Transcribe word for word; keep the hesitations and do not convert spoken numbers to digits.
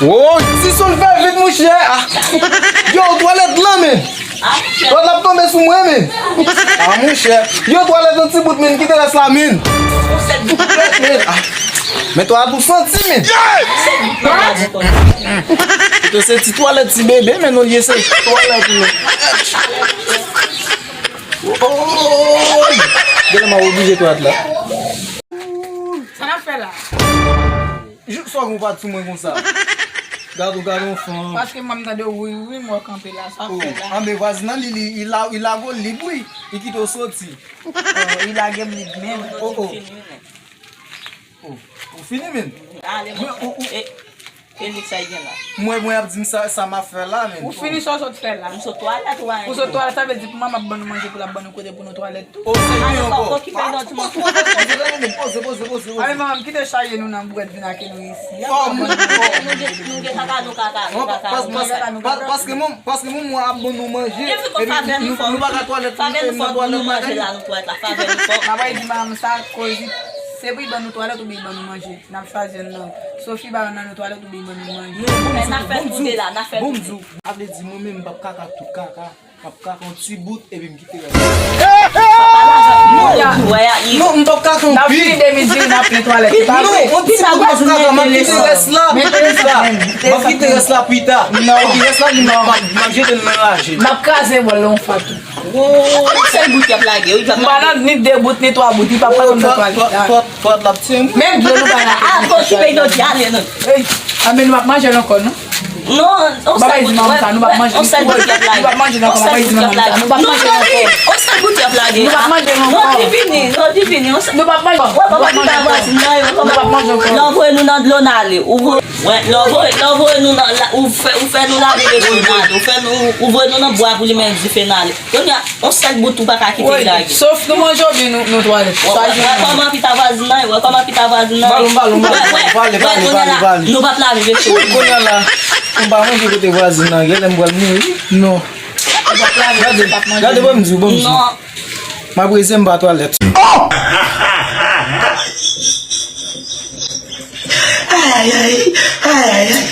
Woy, si son fè vit, monchè. Ah. Yo, twalèt lan, men. Twalèt la ap tonbe sou mwen, men. Ah, monchè. Yo, twalèt an ti bout, men. Kite rès la, men. Men. Ah. Men twalèt ou santi, men. Kite se ti twalèt ti bebe, men nou ye se twalèt, men. Woy. Gade m a oblije twalèt la. Sa n ap fè la? Jouk sa w gon pa sou mwen konsa. Gade w, gade yon fanm. Paske mwen m tande wi, wi, mwen kanpe la, sa w fè la? Anben vwazin nan, li, li, li la, li lage w lib, wi. Li kite w soti. Oh, li lage m lib menm. Oh, oh. Oh, ou fini, men? Ale, mwen. E, e lik sa y gen la? Mwen, mwen ap di m sa, sa m ap fè la, men. Ou fini sa w sot fè la? M sot twalèt, ou pa gen. Ou sot twalèt, sa vle di pou manman ap ban nou manje, pou l ap ban nou kote pou nou twalèt. Oh, se li ankò. Poze, poze, poze, poze. Ale, manman, kite chaje nou nan bwèt vin ake nou isi. Oh, mon. Nou gen, nou gen kaka, nou kaka, nou kaka. Paske, paske, paske, paske, paske manman ap ban nou manje, epi nou, nou pa ka twalèt, nou nan twalèt la, nou twalèt la, favè nou fò. N ap di manman sa, kozi, se pou l ban nou twalèt oubyen l ban nou manje. N ap chwazi youn nan. Sofi ba youn nan nou twalèt oubyen l ban nou manje. Men n ap fè tou de la, n ap fè tou de. Sa vle di mwen menm m p ap kaka tout kaka. M ap kaka yon ti bout epi m kite rès la. Non, m p ap kaka anpil. N ap fini de midi, n ap plen twalèt. Non, yon ti bout m ap kaka, m ap kite rès la. Kite rès la. M ap kite rès la pita. Epi rès la, m ap, m ap jete l nan raje. M ap kraze bòl la yon fwa tou. Yon sèl bout y ap lage, wi. M pa nan ni de bout, ni twa bout, li p ap pran nan twalèt la. Twalèt la ap tiye m. Menm dlo nou pa lage. A, fò okipe jodi a, ale non. Ey, a, men nou p ap manje l ankò, non? Non, on sèl bout, wè, on sèl bout y ap lage. Nou p ap manje l ankò, m ap di manman sa. Nou p ap manje l ankò. On sèl bout y ap lage. Nou p ap manje l ankò. Non, li vini, non, li vini. Nou p ap manje l ankò. Wè, papa ki ta vwazin nan, yo, kòman? Nou p ap manje l ankò. Lè w voye nou nan dlo, n ale. Ou vo-, wè, lè w voye, lè w voye nou nan, la, ou fè, ou fè nou lave leson, n ale. Ou fè nou, ou voye nou nan bwa pou limen dife, n ale. Kounye a, yon sèl bout ou pa ka kite l lage. Sof nou manje oubyen nou, nou twalèt. Wè, wè, wè kòman pita vwazin nan ye, wè kòman pita vwazin nan ye. Balon, balon, balon, balon, pale, pale, pale, pale. Nou p ap lave veso. Kounye a la, m pa manje kote vwazin nan, genlè m pral mouri. Non. Gade, gade, ban m di w, ban m di w. Non. M ap reze m pa twalèt. Ay, ay, ay, ay, ay.